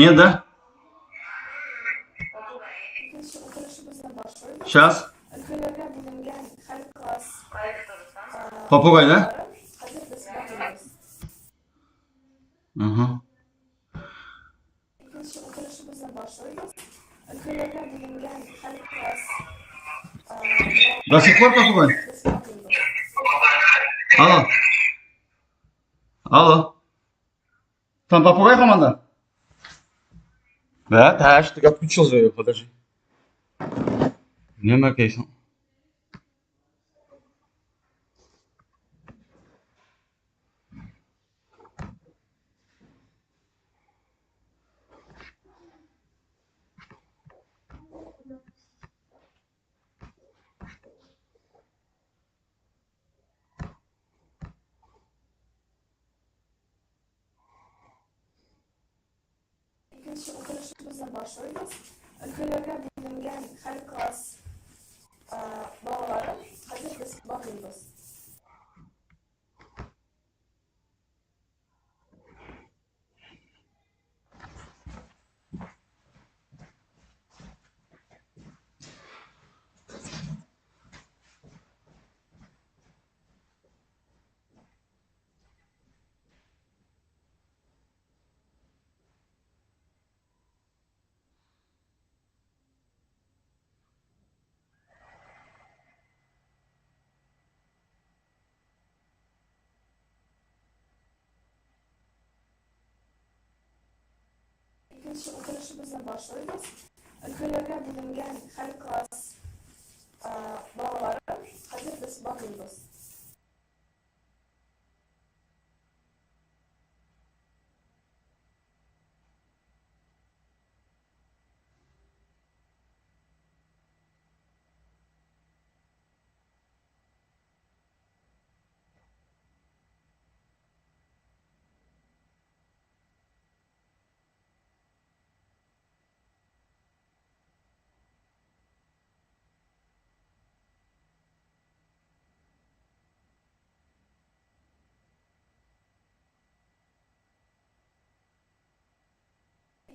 Нет, да? Сейчас. Попугай, да? Угу. До сих пор попугай? Алло. Алло. Там попугай команда? Да, да, что ты отключил же ее, подожди. Не макейсон. Икенче утырышыбызны башлыйбыз. Өлкәләргә бүленгән һәр класс балаларын хәзер без барлыйбыз. Икенче утырышыбызны башлыйбыз. Өлкәләргә бүленгән һәр класс балаларын хәзер без барлыйбыз.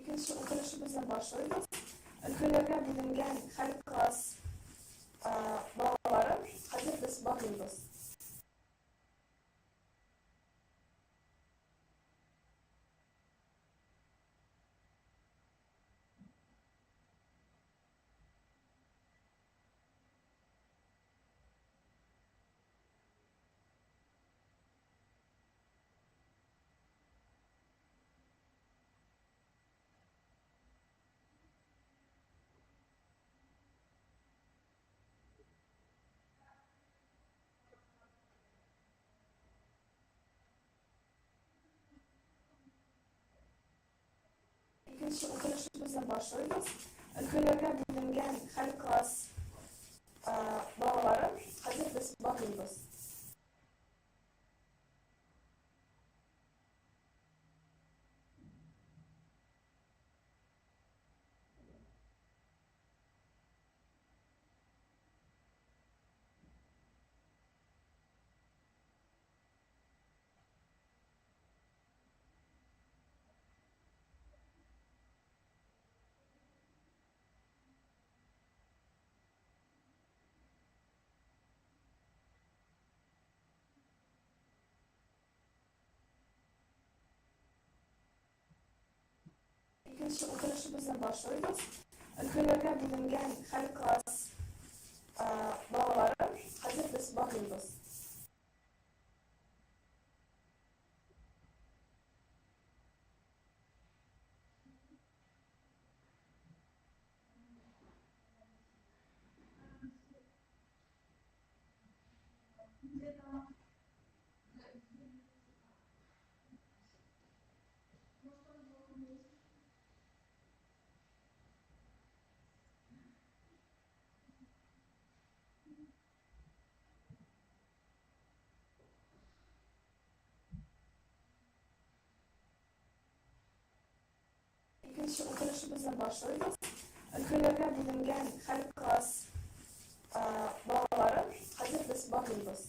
Икенче утырышыбызны башлыйбыз. Өлкәләргә бүленгән һәр класс балаларын хәзер без барлыйбыз. Икенче утырышыбызны башлыйбыз. Өлкәләргә бүленгән һәр класс балаларын хәзер без барлыйбыз. Икенче утырышыбызны башлыйбыз. Өлкәләргә бүленгән һәр класс балаларын хәзер без барлыйбыз. Икенче утырышыбызны башлыйбыз. Өлкәләргә бүленгән һәр класс балаларын хәзер без барлыйбыз.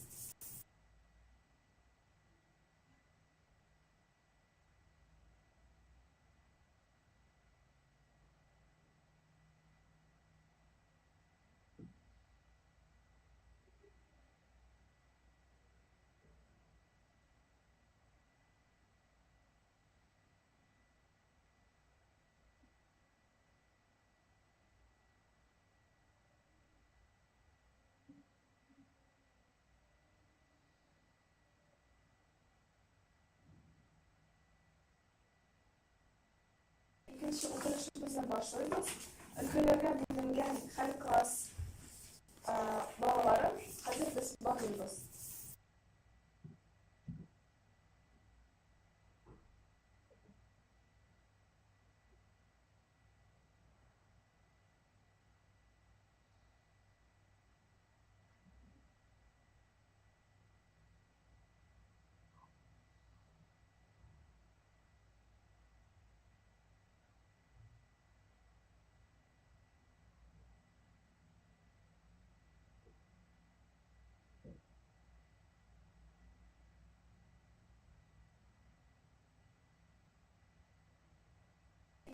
Икенче утырышыбызны башлыйбыз. Өлкәләргә бүленгән һәр класс балаларын хәзер без барлыйбыз.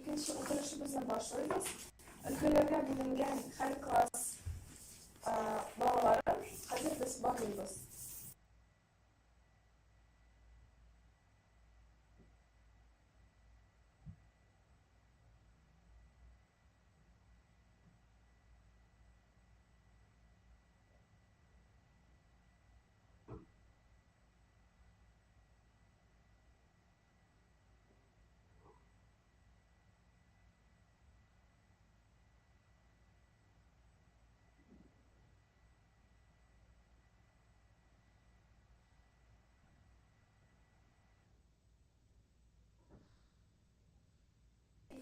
Икенче утырышыбызны башлыйбыз. Өлкәләргә бүленгән һәр класс балаларын хәзер без барлыйбыз.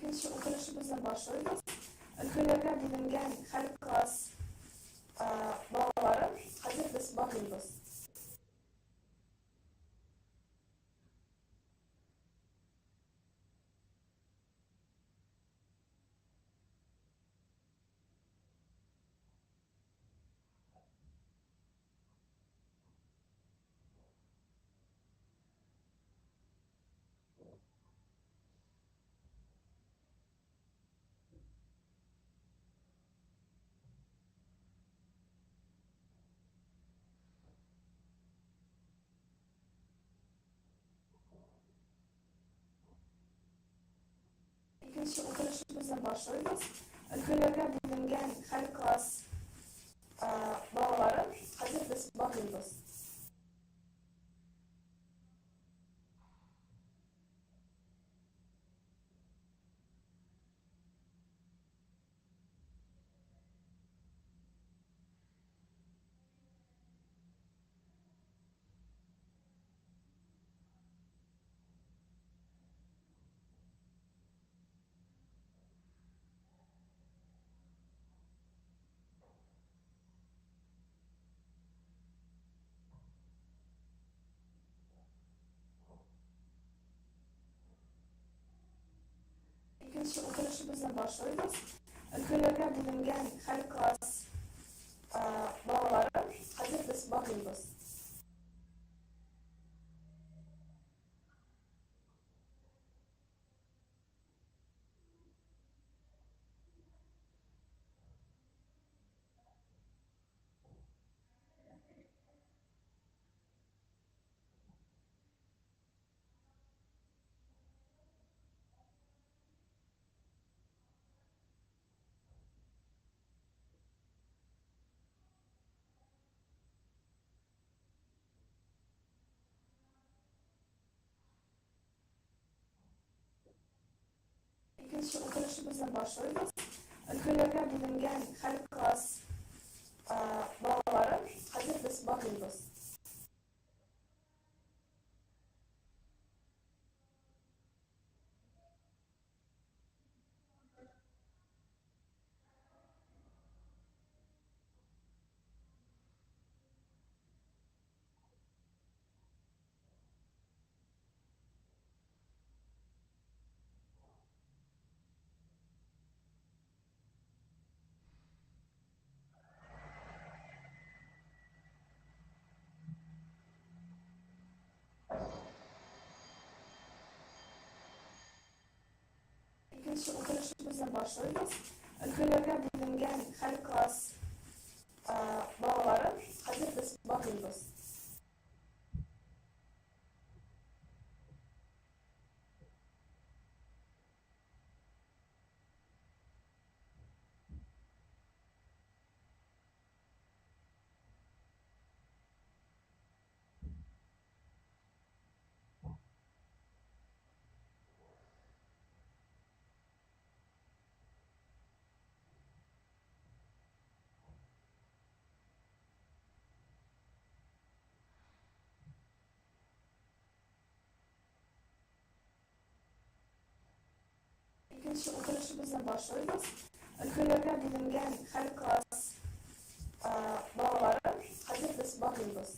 Икенче утырышыбызны башлыйбыз. Өлкәләргә бүленгән һәр класс балаларын хәзер без барлыйбыз. Икенче утырышыбызны башлыйбыз. Өлкәләргә бүленгән һәр класс балаларын хәзер без барлыйбыз. Икенче утырышыбызны башлыйбыз. Өлкәләргә бүленгән һәр класс балаларын хәзер без барлыйбыз. Икенче утырышыбызны башлыйбыз. Өлкәләргә бүленгән һәр класс балаларын хәзер без барлыйбыз. Икенче утырышыбызны башлыйбыз. Өлкәләргә бүленгән һәр класс балаларын хәзер без барлыйбыз. Икенче утырышыбызны башлыйбыз. Өлкәләргә бүленгән һәр класс балаларын хәзер без барлыйбыз.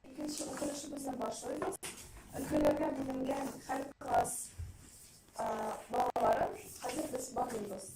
Икенче утырышыбызны башлыйбыз. Өлкәләргә бүленгән һәр класс балаларын хәзер без барлыйбыз.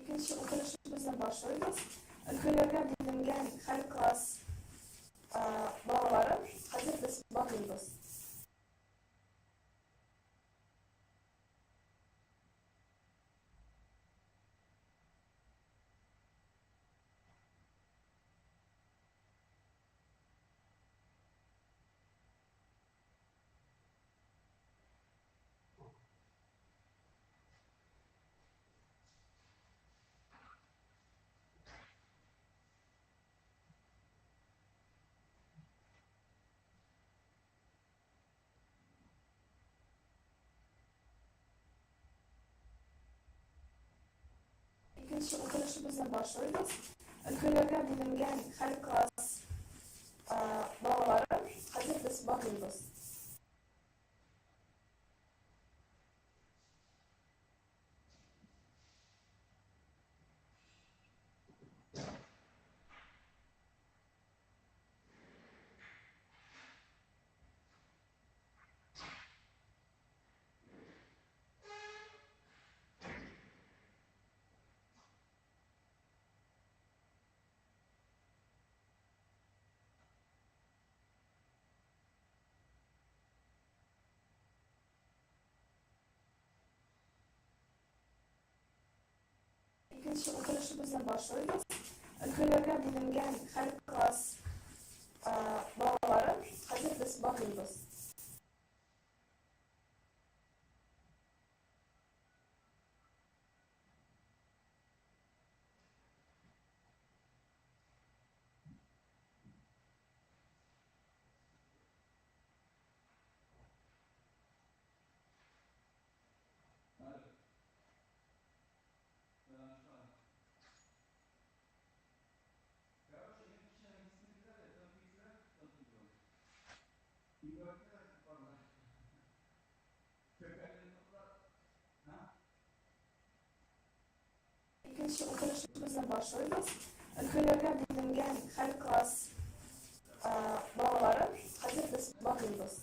Икенче утырышыбызны башлыйбыз. Өлкәләргә бүленгән һәр класс балаларын хәзер без барлыйбыз. Икенче утырышыбызны башлыйбыз. Өлкәләргә бүленгән һәр класс балаларын хәзер без барлыйбыз. Икенче утырышыбызны башлыйбыз. Өлкәләргә бүленгән һәр класс балаларын хәзер без барлыйбыз. Икенче утырышыбызны башлыйбыз. Өлкәләргә бүленгән һәр класс балаларын хәзер без барлыйбыз.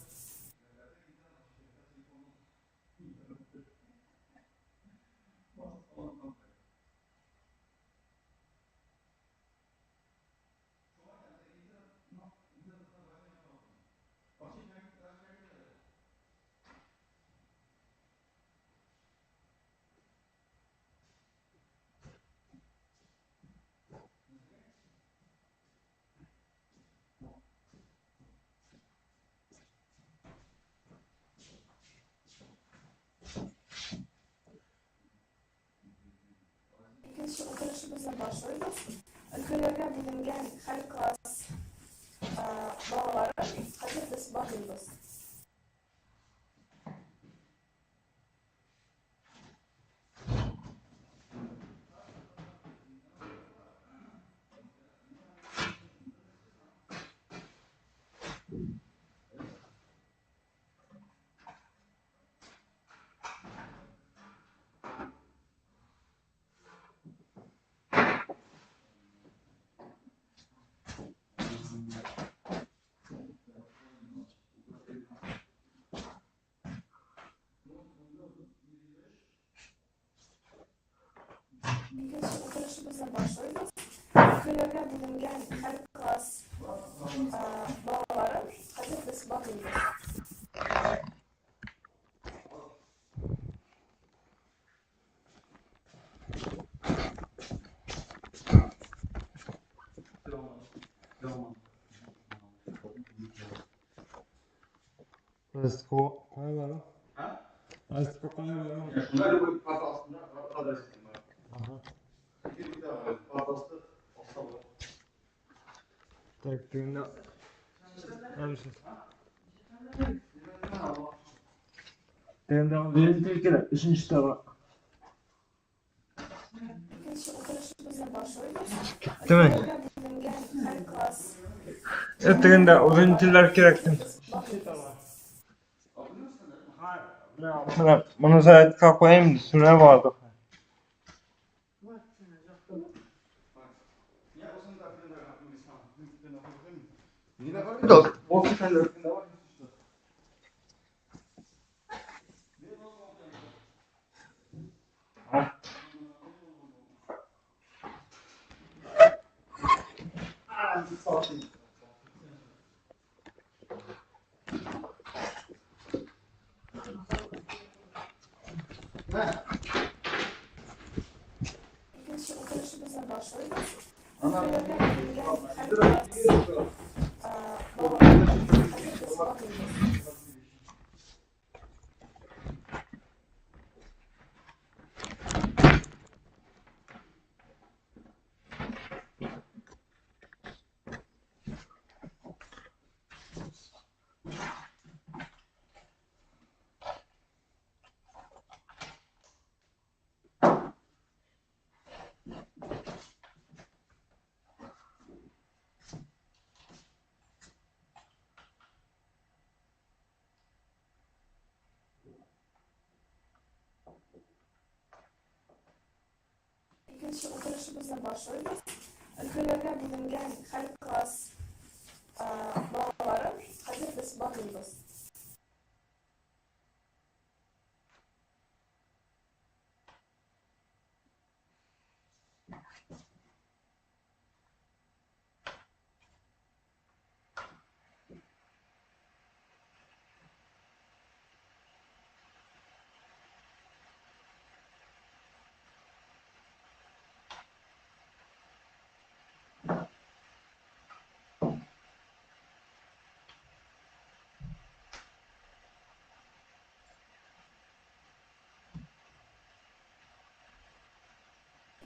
Икенче утырышыбызны башлыйбыз. Өлкәләргә бүленгән һәр класс балаларын хәзер без барлыйбыз. бүленгән һәр класс балаларын хәзер без барлыйбыз. Кая бара? Ростко кая бара? Шунда любой парта астында адрес бар. Ага. Парта асты, аста бар. Так, тегендә. Тегендә беренче кирәк, өченче таба. Икенче утырышыбызны башлыйбыз. Киттеме? Өлкәннәргә бүленгән һәр класс Тегендә озын телләр кирәк. без барлыйбыз. Менә моны зарядка куям, сүнә барды. Икенче утырышыбызны башлыйбыз. Өлкәннәргә бүленгән һәр класс балаларын хәзер без барлыйбыз.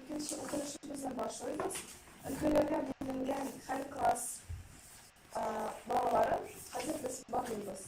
Икенче утырышыбызны башлыйбыз. Өлкәннәргә бүленгән һәр класс балаларын хәзер без барлыйбыз.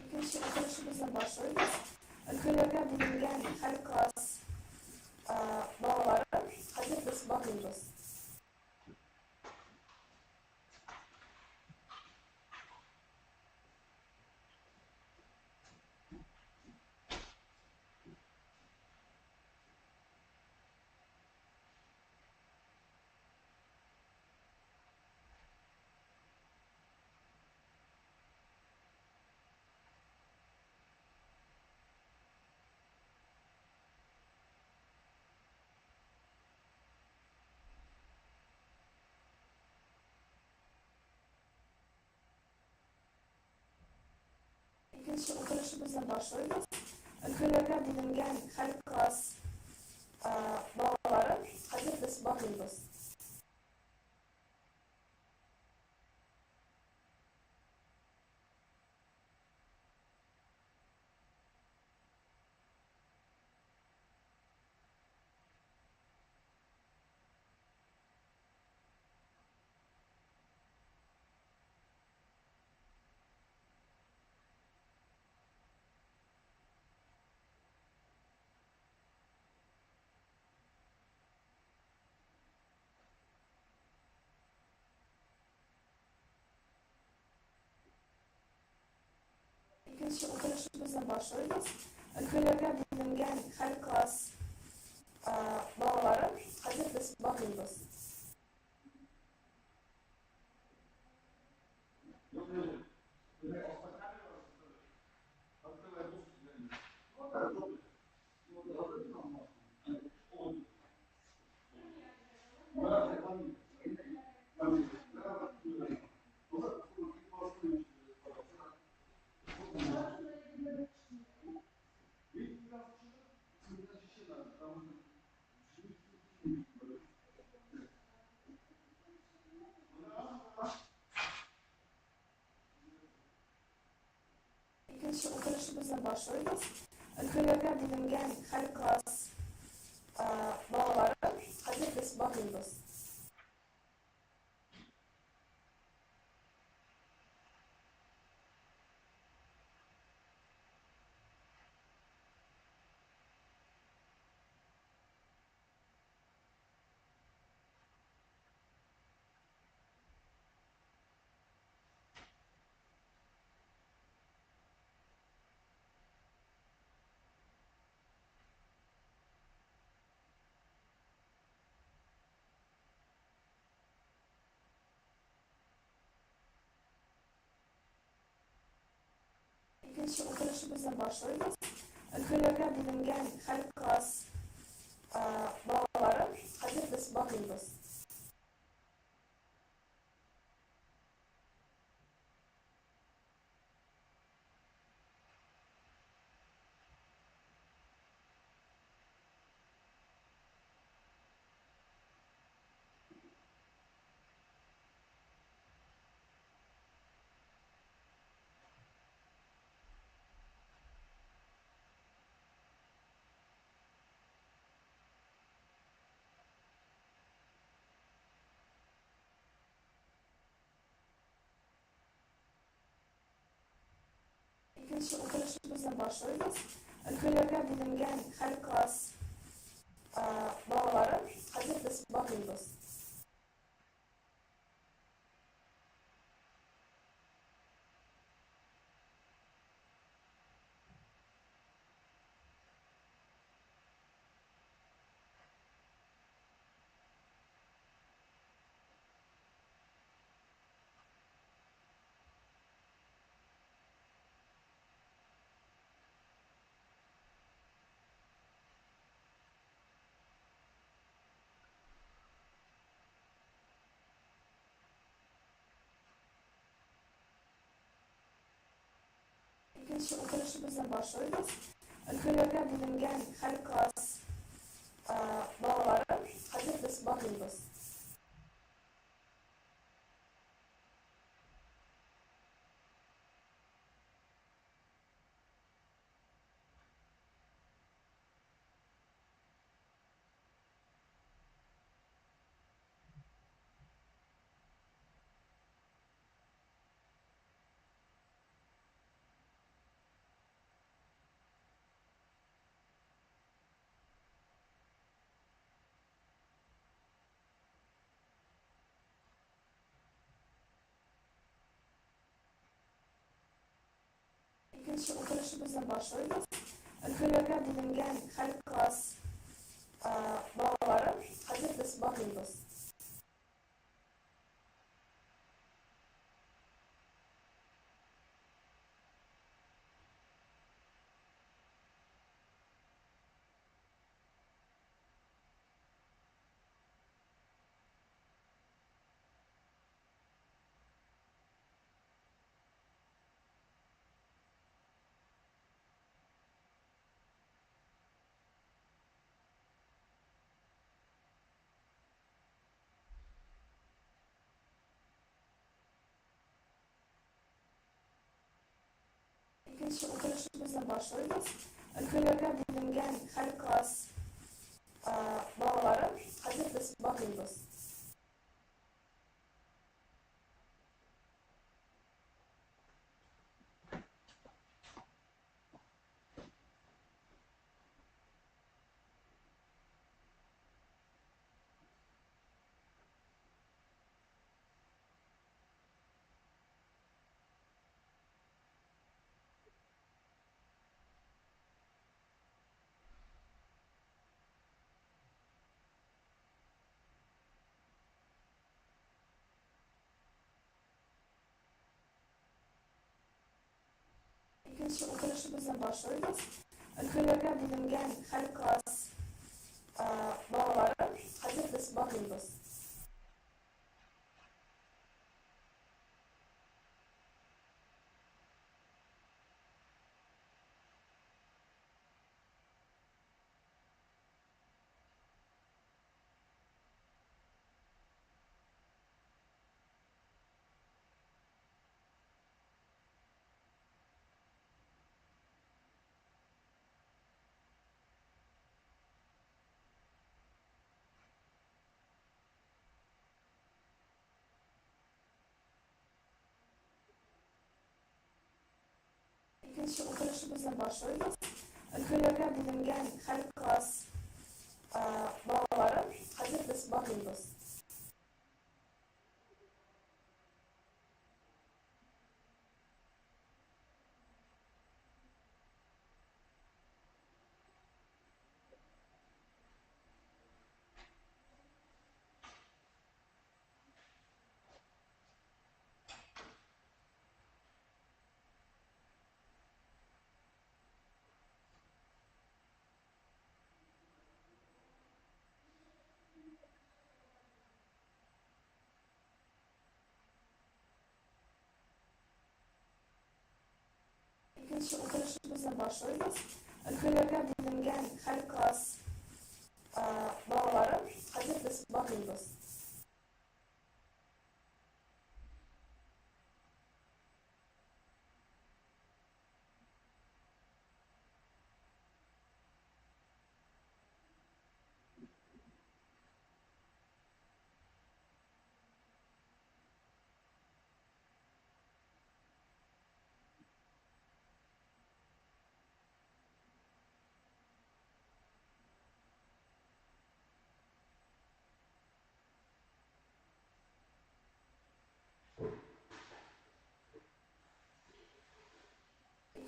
Икенче утырышыбызны башлыйбыз. Өлкәннәргә бүленгән һәр класс балаларын хәзер без барлыйбыз. Икенче утырышыбызны башлыйбыз. Өлкәннәргә бүленгән һәр класс балаларын хәзер без барлыйбыз. Икенче утырышыбызны башлыйбыз. Өлкәннәргә бүленгән һәр класс балаларын хәзер без барлыйбыз. Икенче утырышыбызны башлыйбыз. Өлкәләргә бүленгән һәр класс балаларын хәзер без барлыйбыз. Икенче утырышыбызны башлыйбыз. Өлкәләргә бүленгән һәр класс балаларын хәзер без барлыйбыз. Икенче утырышыбызны башлыйбыз. Өлкәләргә бүленгән һәр класс балаларын хәзер без барлыйбыз. Икенче утырышыбызны башлыйбыз. Өлкәләргә бүленгән һәр класс балаларын хәзер без барлыйбыз. Икенче утырышыбызны башлыйбыз. Өлкәләргә бүленгән һәр класс балаларын хәзер без барлыйбыз. Икенче утырышыбызны башлыйбыз. Өлкәләргә бүленгән һәр класс балаларын хәзер без барлыйбыз. Икенче утырышыбызны башлыйбыз. Өлкәләргә бүленгән һәр класс балаларын хәзер без барлыйбыз. Икенче утырышыбызны башлыйбыз. Өлкәләргә бүленгән һәр класс балаларын хәзер без барлыйбыз. Икенче утырышыбызны башлыйбыз. Өлкәләргә бүленгән һәр класс балаларын хәзер без барлыйбыз. Икенче утырышыбызны башлыйбыз. Өлкәләргә бүленгән һәр класс балаларын хәзер без барлыйбыз.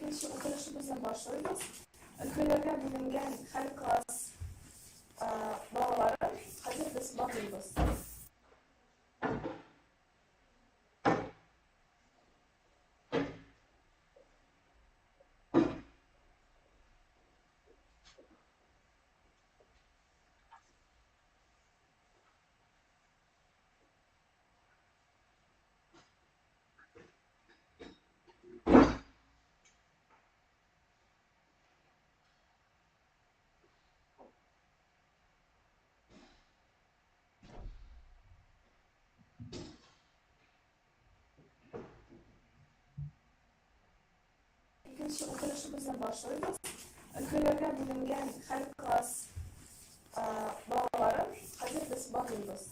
Икенче утырышыбызны башлыйбыз. Өлкәләргә бүленгән һәр класс балаларын хәзер без барлыйбыз. Икенче утырышыбызны башлыйбыз. Өлкәләргә бүленгән һәр класс балаларын хәзер без барлыйбыз.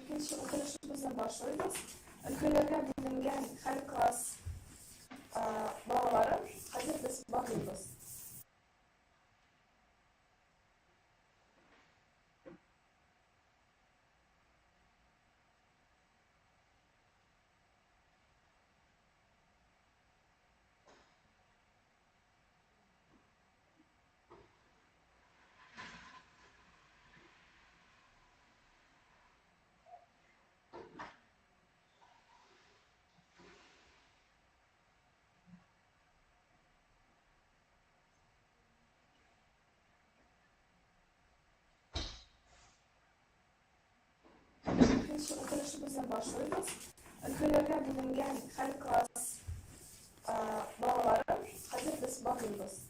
Икенче утырышыбызны башлыйбыз. Өлкәләргә бүленгән һәр класс балаларын хәзер без барлыйбыз. Икенче утырышыбызны башлыйбыз. Өлкәләргә бүленгән һәр класс балаларын хәзер без барлыйбыз.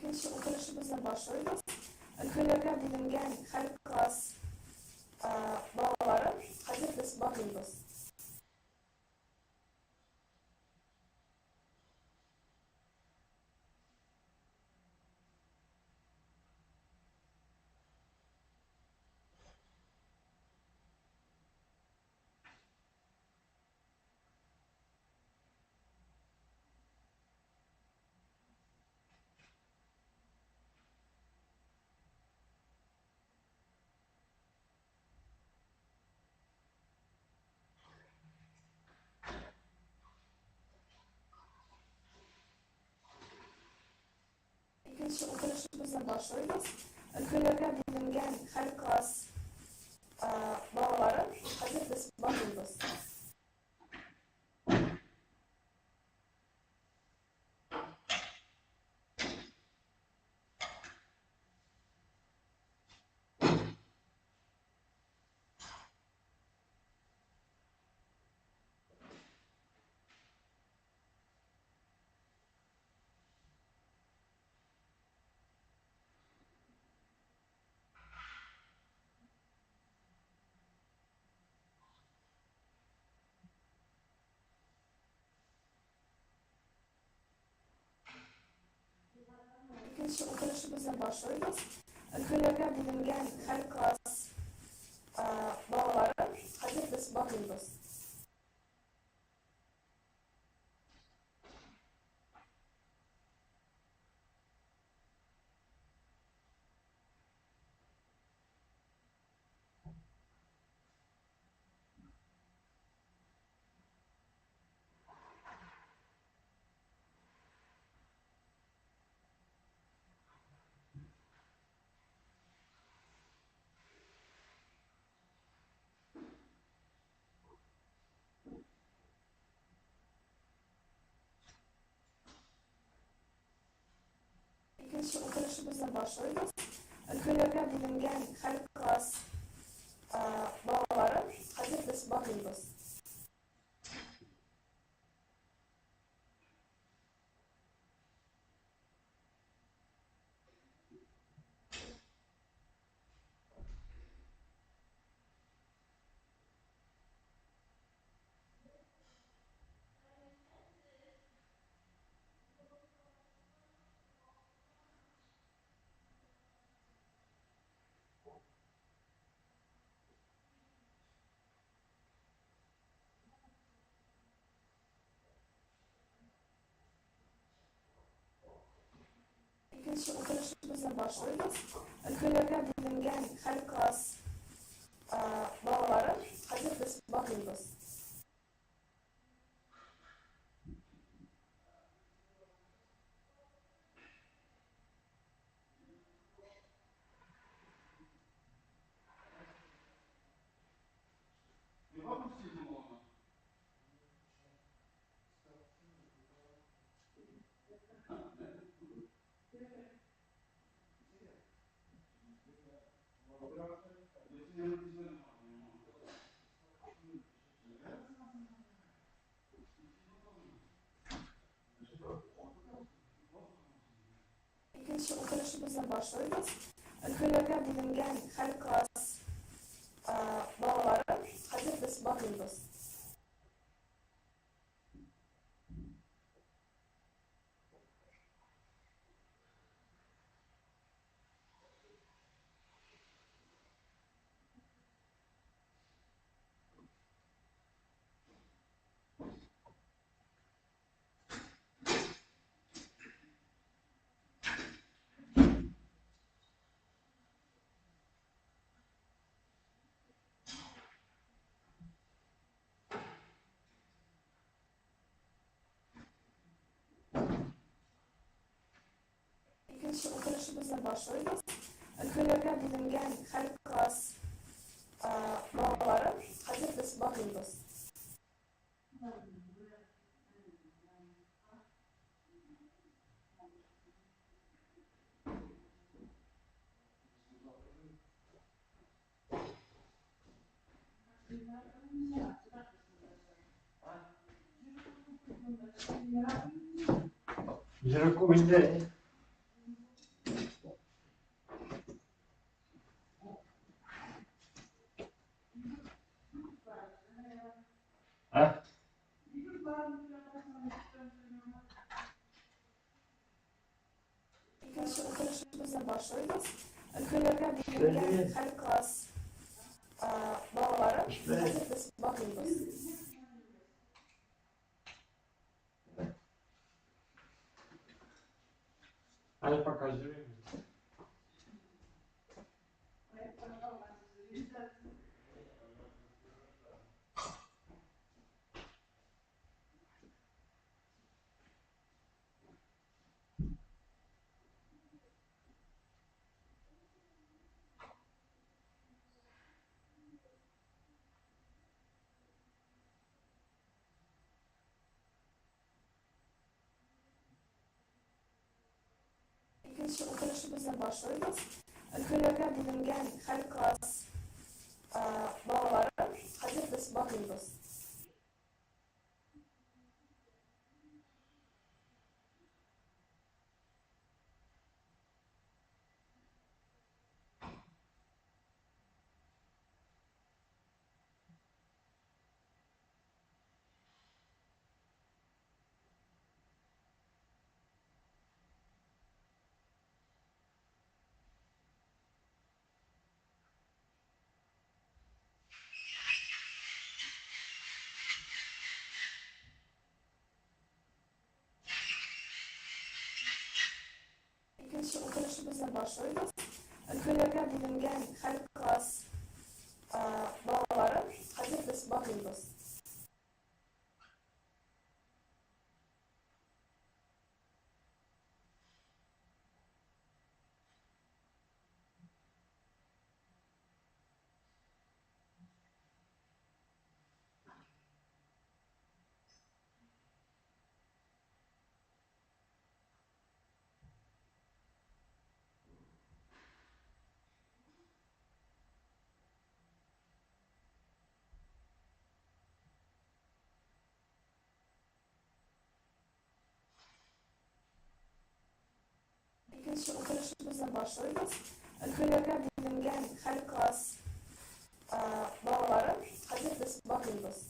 Икенче утырышыбызны башлыйбыз. Өлкәләргә бүленгән һәр класс балаларын хәзер без барлыйбыз. Икенче утырышыбызны башлыйбыз. Өлкәләргә бүленгән һәр класс балаларын хәзер без барлыйбыз. Икенче утырышыбызны башлыйбыз. Өлкәләргә бүленгән һәр класс балаларын хәзер без барлыйбыз. Икенче утырышыбызны башлыйбыз. Өлкәләргә бүленгән һәр класс балаларын хәзер без барлыйбыз. Икенче утырышыбызны башлыйбыз. Өлкәләргә бүленгән һәр класс балаларын хәзер без барлыйбыз. Икенче утырышыбызны башлыйбыз. Өлкәләргә бүленгән һәр класс балаларын хәзер без барлыйбыз. Икенче утырышыбызны башлыйбыз. Өлкәләргә бүленгән һәр класс балаларын хәзер без барлыйбыз. Йөрәк үзе. Икенче утырышыбызны башлыйбыз. Өлкәннәргә бүленгән һәр класс балаларын хәзер без барлыйбыз. Әле пока йөрим. Икенче утырышыбызны башлыйбыз. Өлкәннәргә бүленгән һәр класс балаларын хәзер без барлыйбыз. Икенче утырышыбызны башлыйбыз. Өлкәннәргә бүленгән һәр класс балаларын хәзер без барлыйбыз. Икенче утырышыбызны башлыйбыз. Өлкәннәргә бүленгән һәр класс балаларын хәзер без барлыйбыз.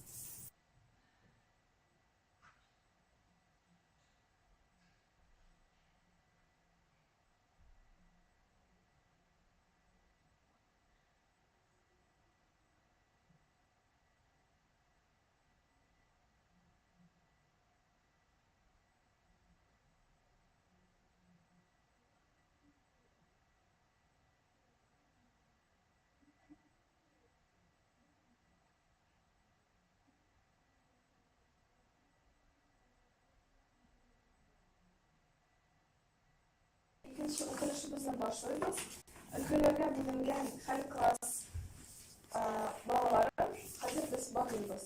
Икенче утырышыбызны башлыйбыз. Өлкәннәргә бүленгән һәр класс балаларын хәзер без барлыйбыз.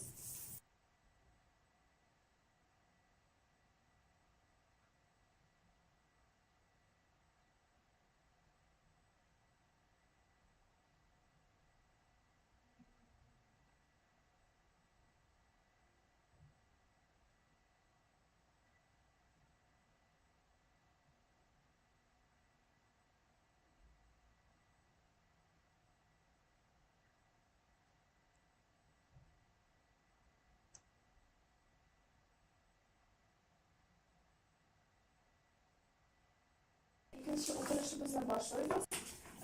Икенче утырышыбызны башлыйбыз.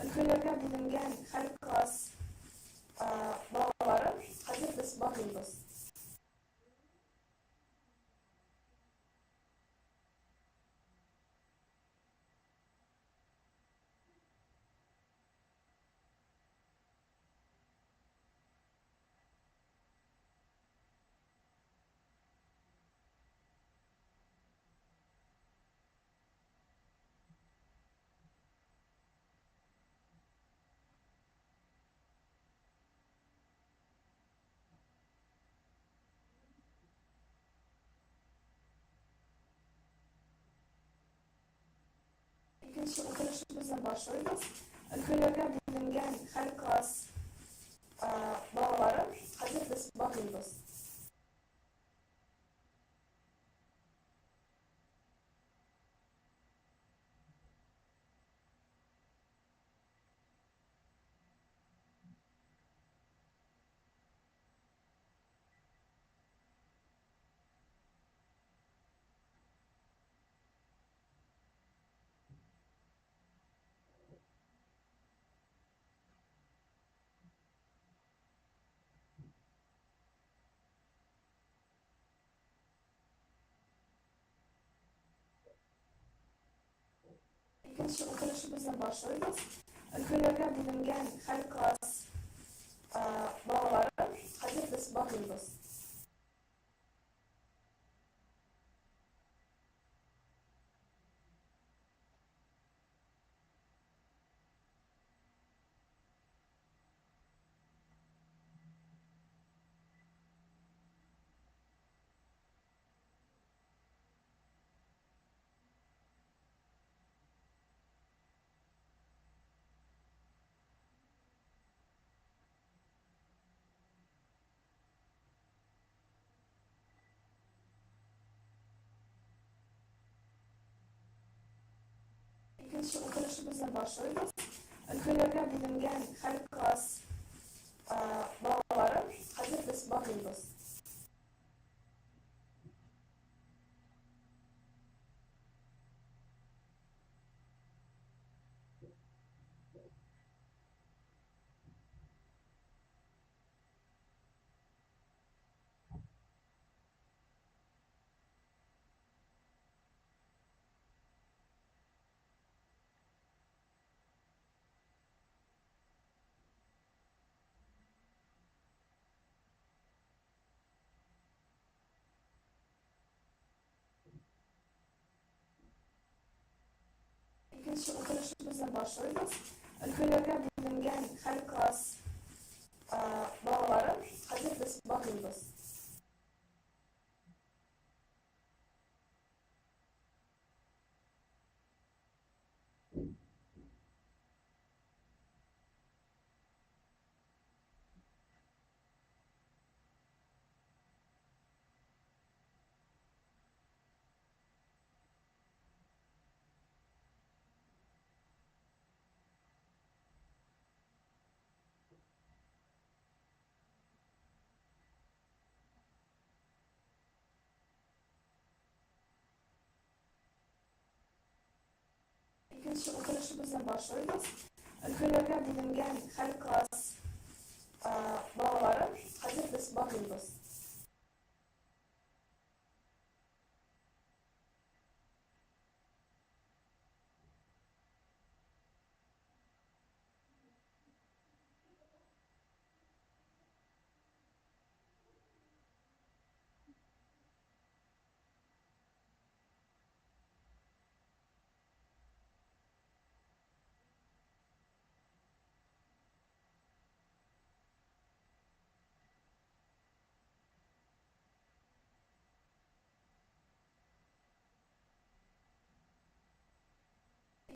Өлкәннәргә бүленгән һәр класс балаларын хәзер без барлыйбыз. Икенче утырышыбызны башлыйбыз. Өлкәннәргә бүленгән һәр класс балаларын хәзер без барлыйбыз. Икенче утырышыбызны башлыйбыз. Өлкәләргә бүленгән һәр класс балаларын хәзер без барлыйбыз. Икенче утырышыбызны башлыйбыз. Өлкәләргә бүленгән һәр класс балаларын хәзер без барлыйбыз. Икенче утырышыбызны башлыйбыз. Өлкәләргә бүленгән һәр класс балаларын хәзер без барлыйбыз. Икенче утырышыбызны башлыйбыз. Өлкәләргә бүленгән һәр класс балаларын хәзер без барлыйбыз.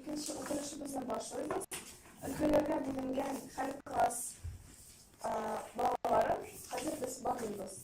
Икенче утырышыбызны башлыйбыз. Өлкәләргә бүленгән һәр класс балаларын хәзер без барлыйбыз.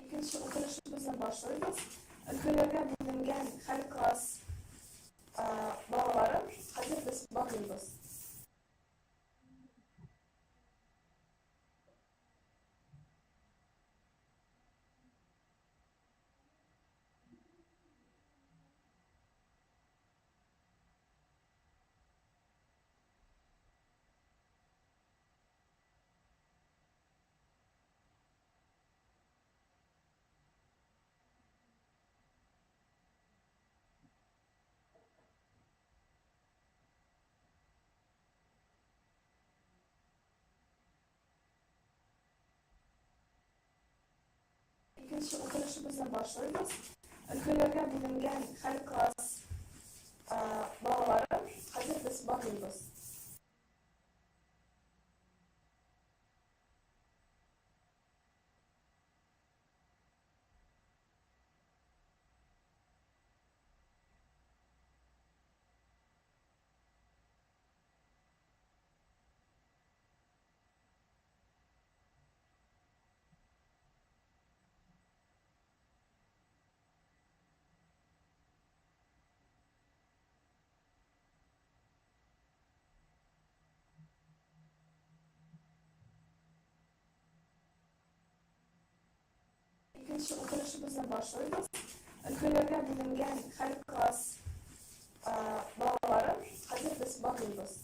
Икенче утырышыбызны башлыйбыз. Өлкәләргә бүленгән һәр класс балаларын хәзер без барлыйбыз. Икенче утырышыбызны башлыйбыз. Өлкәләргә бүленгән һәр класс балаларын хәзер без барлыйбыз. Икенче утырышыбызны башлыйбыз. Өлкәләргә бүленгән һәр класс балаларын хәзер без барлыйбыз.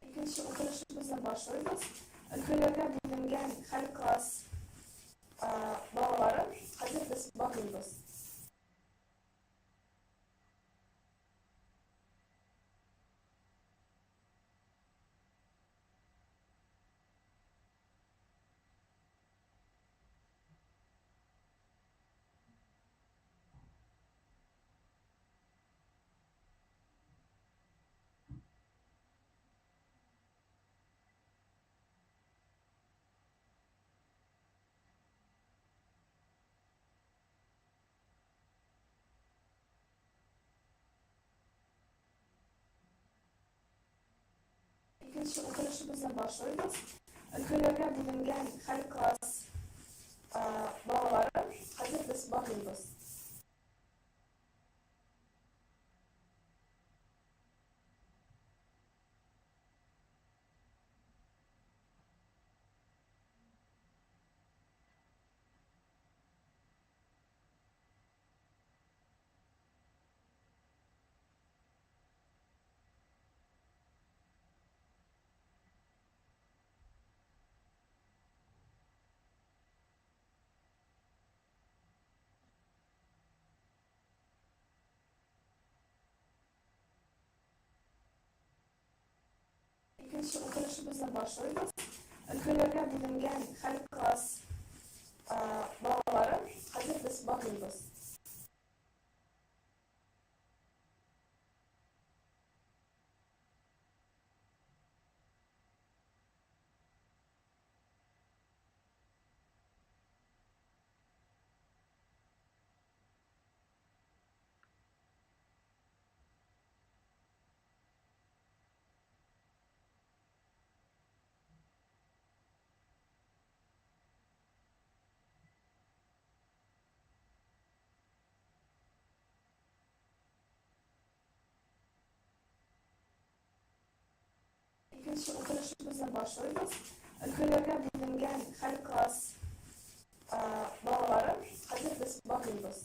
Икенче утырышыбызны башлыйбыз. Өлкәләргә бүленгән һәр класс балаларын хәзер без барлыйбыз. Икенче утырышыбызны башлыйбыз. Өлкәләргә бүленгән һәр класс балаларын хәзер без барлыйбыз. Икенче утырышыбызны башлыйбыз. Өлкәләргә бүленгән һәр класс балаларын хәзер без барлыйбыз. Икенче утырышыбызны башлыйбыз. Өлкәләргә бүленгән һәр класс балаларын хәзер без барлыйбыз.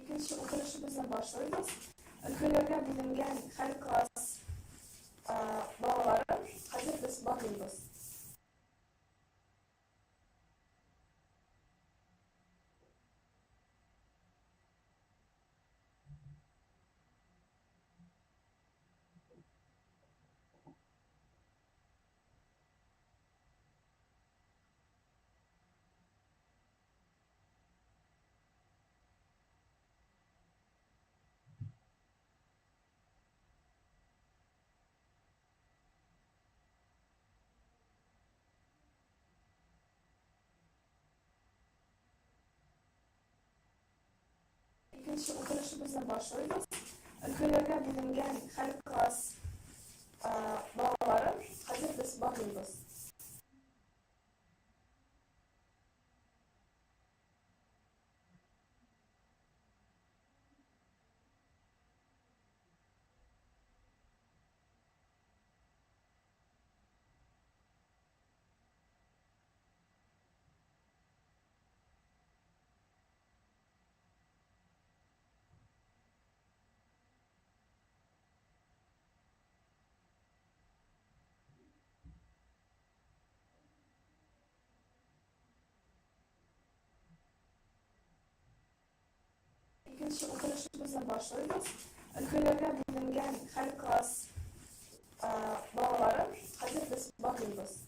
Икенче утырышыбызны башлыйбыз. Өлкәләргә бүленгән һәр класс балаларын хәзер без барлыйбыз. Икенче утырышыбызны башлыйбыз. Өлкәләргә бүленгән һәр класс балаларын хәзер без барлыйбыз. Икенче утырышыбызны башлыйбыз. Өлкәләргә бүленгән һәр класс балаларын хәзер без барлыйбыз.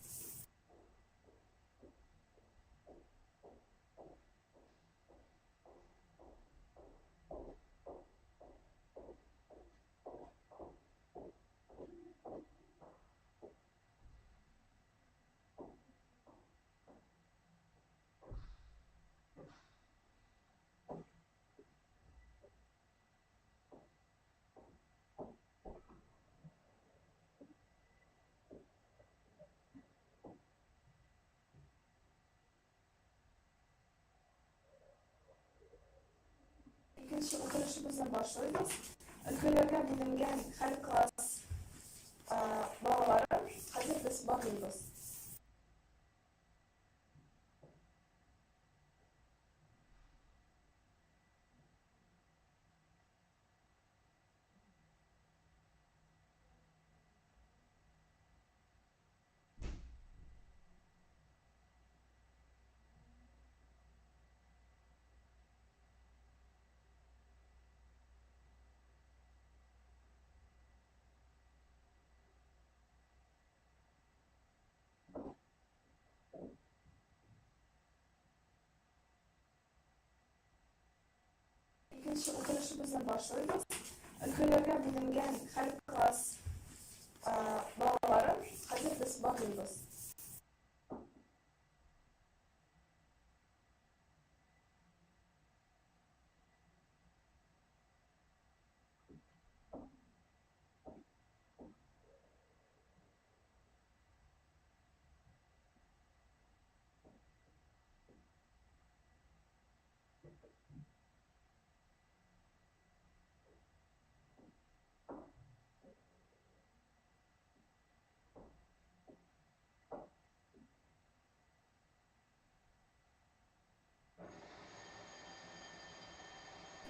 Икенче утырышыбызны башлыйбыз. Өлкәләргә бүленгән һәр класс балаларын хәзер без барлыйбыз. Икенче утырышыбызны башлыйбыз. Өлкәләргә бүленгән һәр класс балаларын хәзер без барлыйбыз.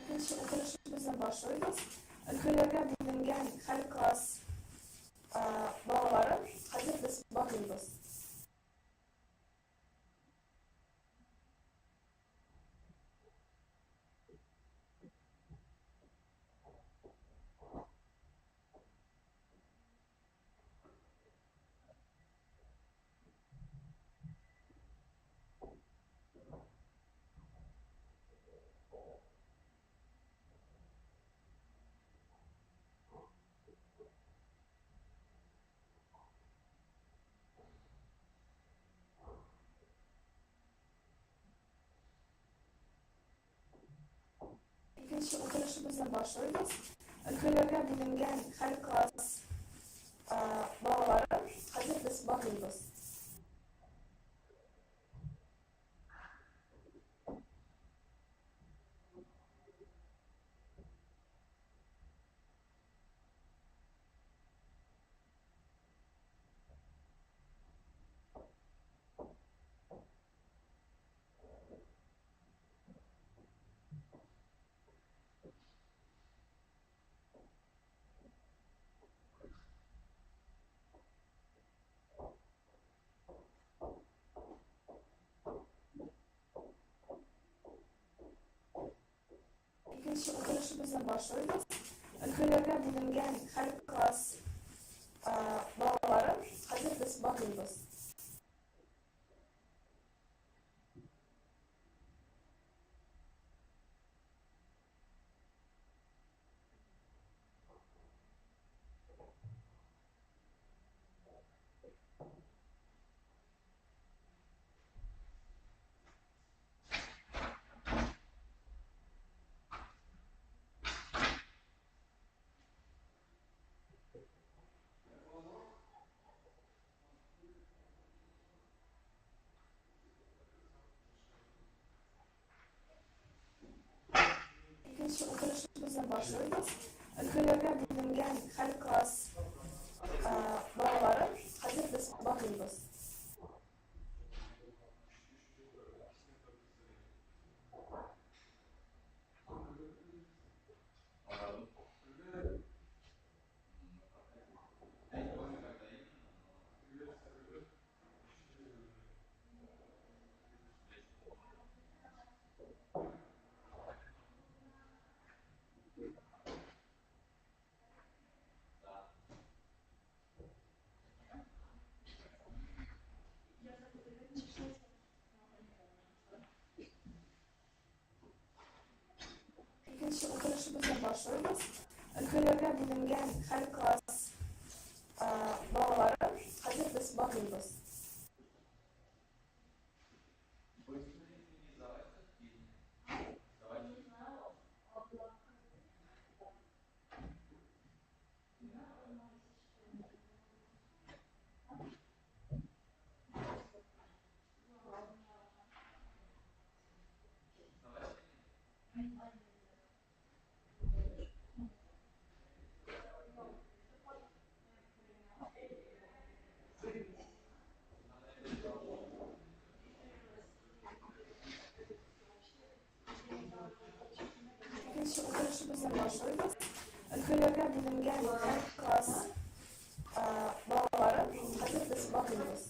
Икенче утырышыбызны башлыйбыз. Өлкәләргә бүленгән һәр класс балаларын хәзер без барлыйбыз. Икенче утырышыбызны башлыйбыз. Өлкәләргә бүленгән һәр класс балаларын хәзер без барлыйбыз. Икенче утырышыбызны башлыйбыз. Өлкәләргә бүленгән һәр класс балаларын хәзер без барлыйбыз. Икенче утырышыбызны башлыйбыз. Өлкәләргә бүленгән һәр класс балаларын хәзер без барлыйбыз. башлыйбыз. Өлкәләргә бүленгән һәр класс балаларын хәзер без барлыйбыз. Икенче утырышыбызны башлыйбыз. Өлкәләргә бүленгән һәр класс балаларын хәзер без барлыйбыз.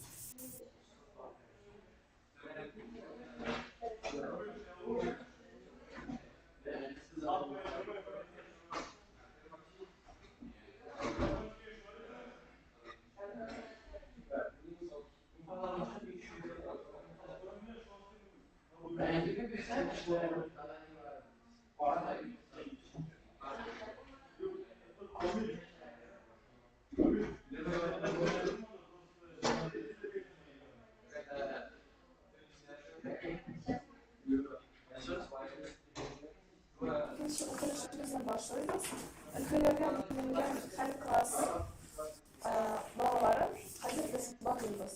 Икенче утырышыбызны башлыйбыз. Өлкәләргә бүленгән һәр класс балаларын хәзер без барлыйбыз.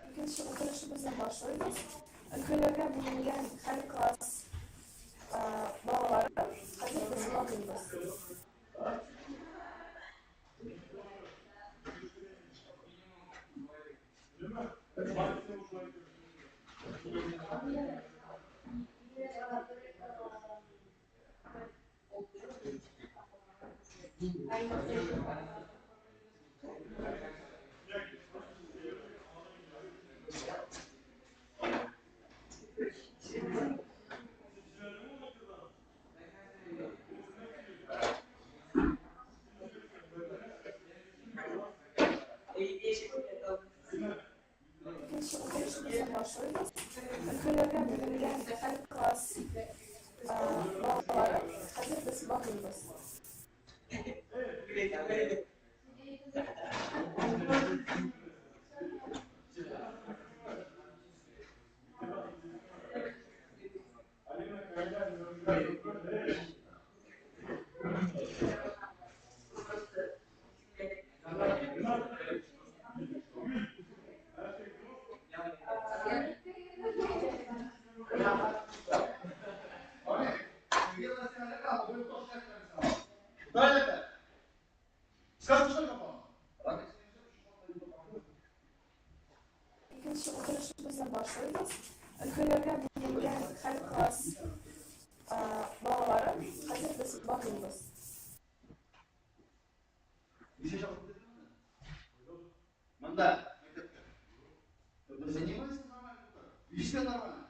Икенче утырышыбызны башлыйбыз. Өлкәләргә бүленгән һәр класс балаларын хәзер без барлыйбыз. Икенче утырышыбызны башлыйбыз. Өлкәләргә бүленгән һәр класс балаларын хәзер без барлыйбыз. Икенче утырышыбызны башлыйбыз. Өлкәләргә бүленгән һәр класс балаларын хәзер без барлыйбыз. Монда мәктәптә. Занимайся нормально. Виште нормально.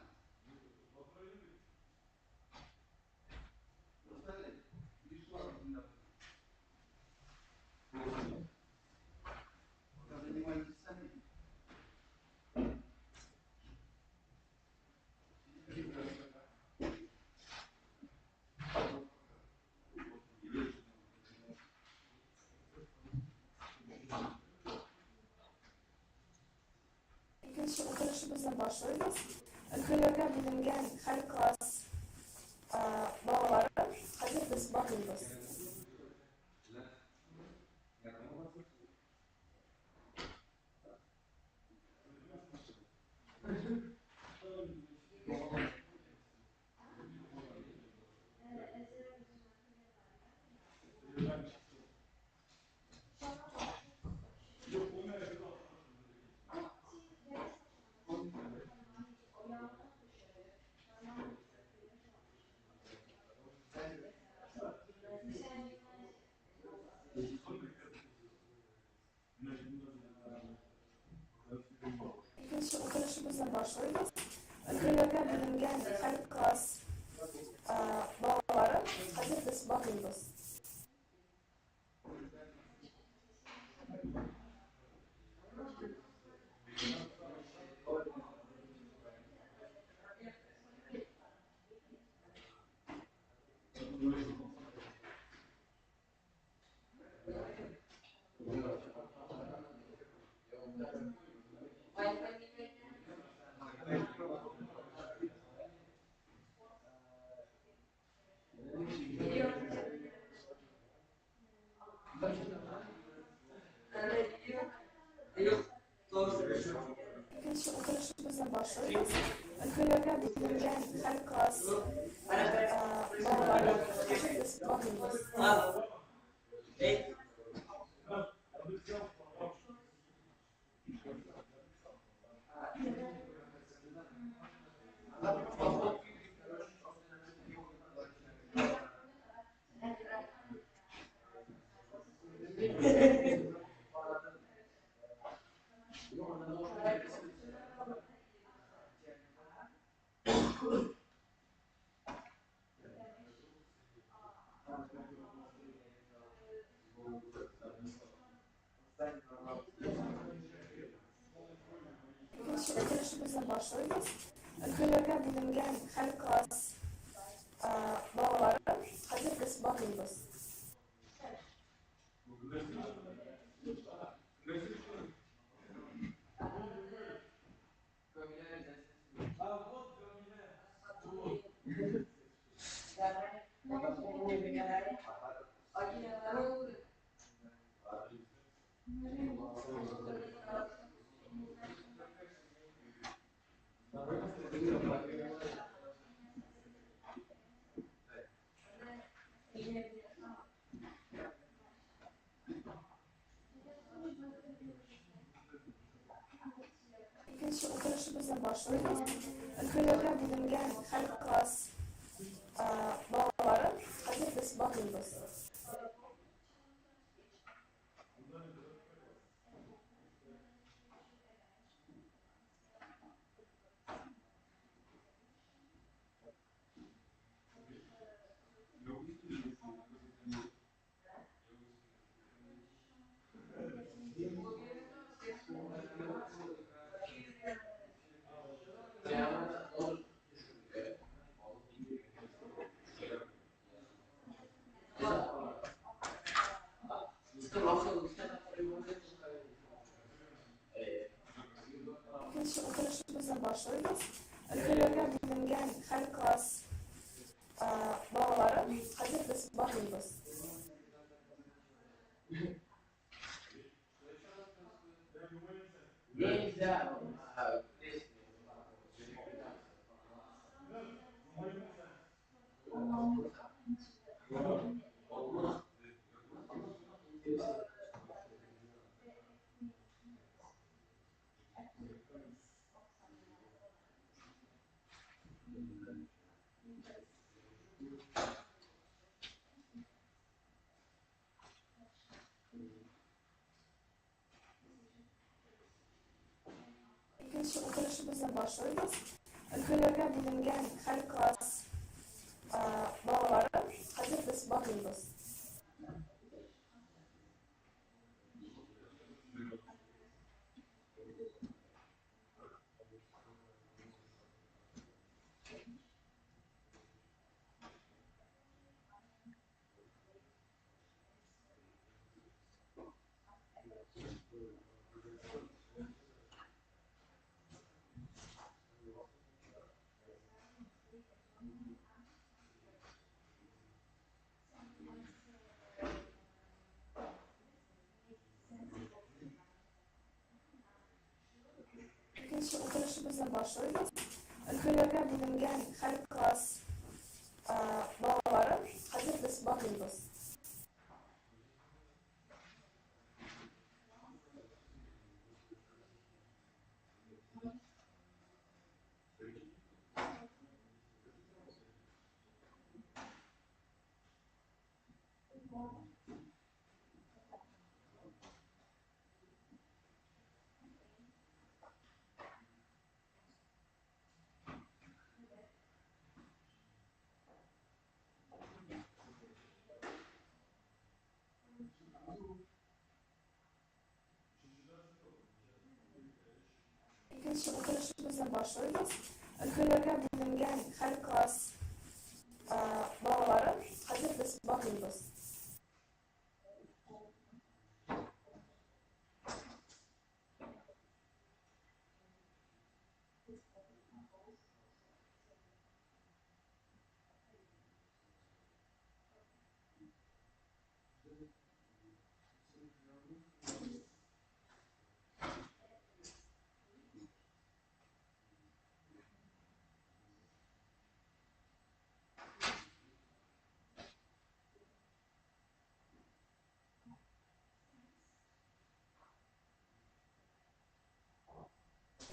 Занимайтесь сами. Икенче утырышыбызны башлыйбыз. Өлкәләргә бүленгән һәр класс балаларын хәзер без барлыйбыз. башлыйбыз. Өлкәләргә бүленгән һәр класс балаларын хәзер без барлыйбыз. Икенче утырышыбызны башлыйбыз. Өлкәләргә бүленгән һәр класс балаларын хәзер без барлыйбыз. Икенче утырышыбызны башлыйбыз. Өлкәләргә бүленгән һәр класс балаларын хәзер без барлыйбыз. Икенче утырышыбызны башлыйбыз. Өлкәләргә бүленгән һәр класс балаларын хәзер без барлыйбыз. Икенче утырышыбызны башлыйбыз. Өлкәләргә бүленгән һәр класс балаларын хәзер без барлыйбыз. Икенче утырышыбызны башлыйбыз. Өлкәләргә бүленгән һәр класс балаларын хәзер без барлыйбыз. Икенче утырышыбызны башлыйбыз. Өлкәләргә бүленгән һәр класс балаларын хәзер без барлыйбыз. Икенче утырышыбызны башлыйбыз. Өлкәләргә бүленгән һәр класс балаларын хәзер без барлыйбыз.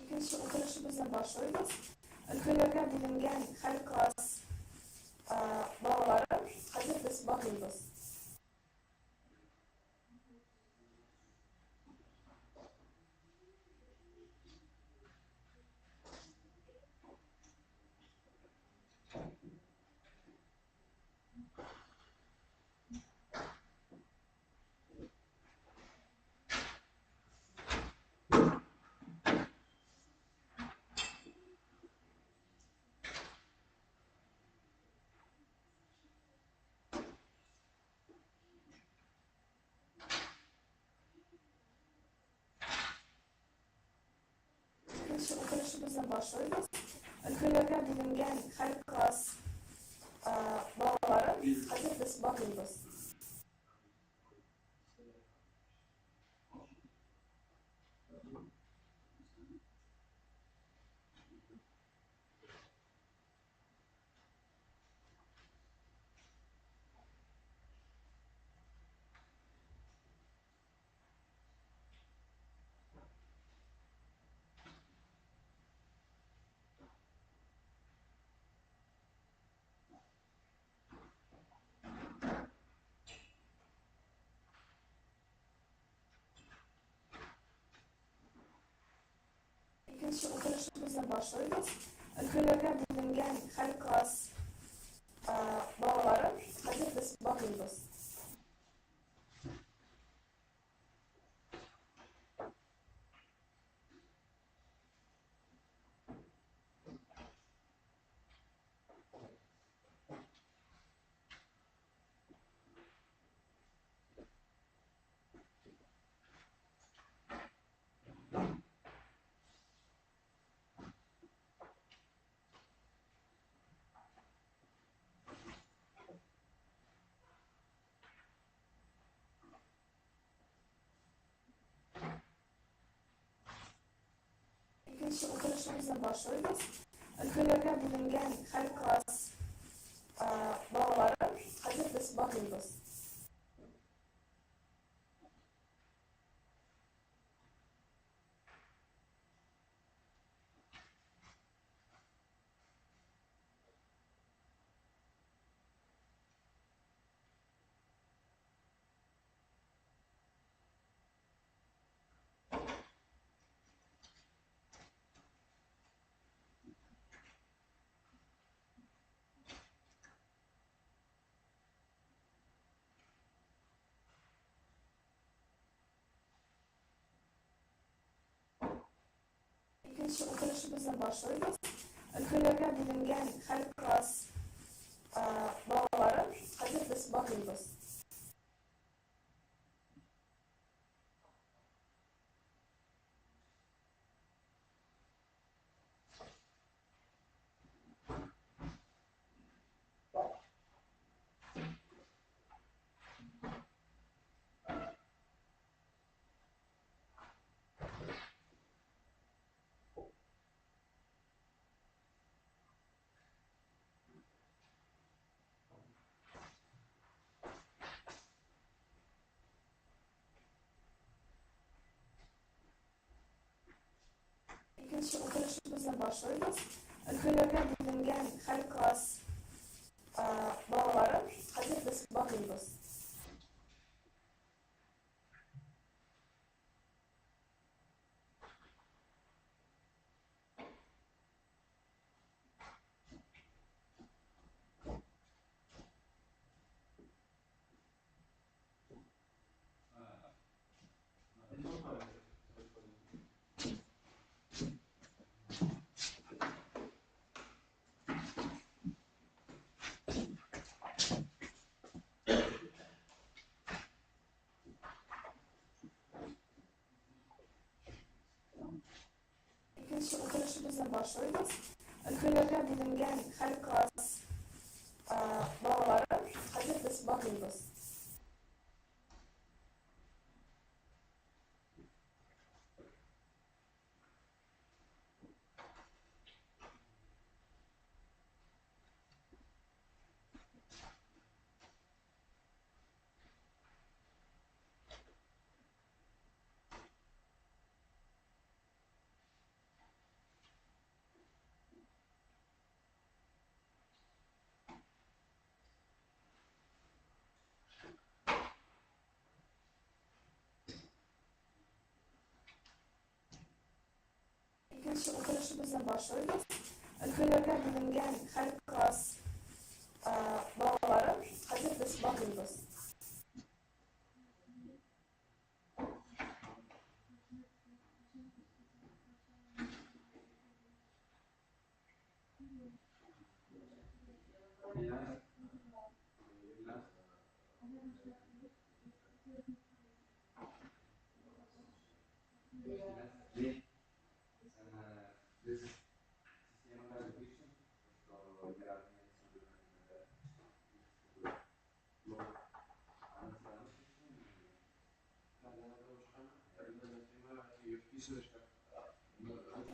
Икенче утырышыбызны башлыйбыз. Өлкәләргә бүленгән һәр класс балаларын хәзер без барлыйбыз. Икенче утырышыбызны башлыйбыз. Өлкәләргә бүленгән һәр класс балаларын хәзер без барлыйбыз. Икенче утырышыбызны башлыйбыз. Өлкәләргә бүленгән һәр класс балаларын хәзер без барлыйбыз. Икенче утырышыбызны башлыйбыз. Өлкәләргә бүленгән һәр класс балаларын хәзер без барлыйбыз. Икенче утырышыбызны башлыйбыз. Өлкәләргә бүленгән һәр класс балаларын хәзер без барлыйбыз. Икенче утырышыбызны башлыйбыз. Өлкәләргә бүленгән һәр класс балаларын хәзер без барлыйбыз. Икенче утырышыбызны башлыйбыз. Өлкәләргә бүленгән һәр класс балаларын хәзер без барлыйбыз. Икенче утырышыбызны башлыйбыз. Өлкәләргә бүленгән һәр класс балаларын хәзер без барлыйбыз.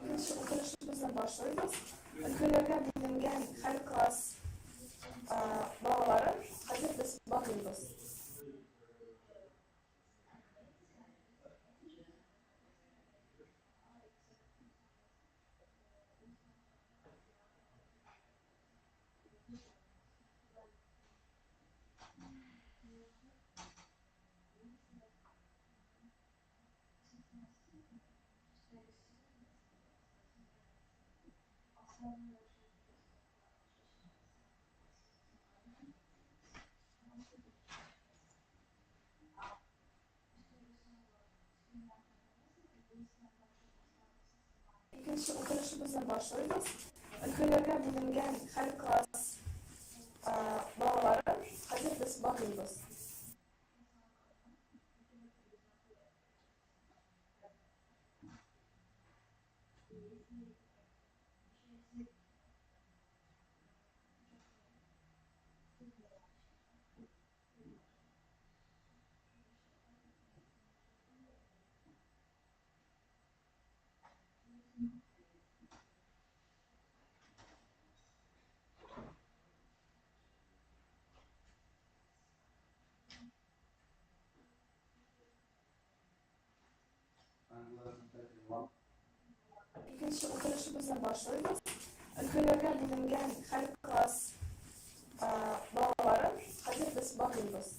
Икенче утырышыбызны башлыйбыз. Өлкәләргә бүленгән һәр класс балаларын хәзер без барлыйбыз. Икенче утырышыбызны башлыйбыз. Өлкәләргә бүленгән һәр класс балаларын хәзер без барлыйбыз. Икенче утырышыбызны башлыйбыз. Өлкәләргә бүленгән һәр класс балаларын хәзер без барлыйбыз.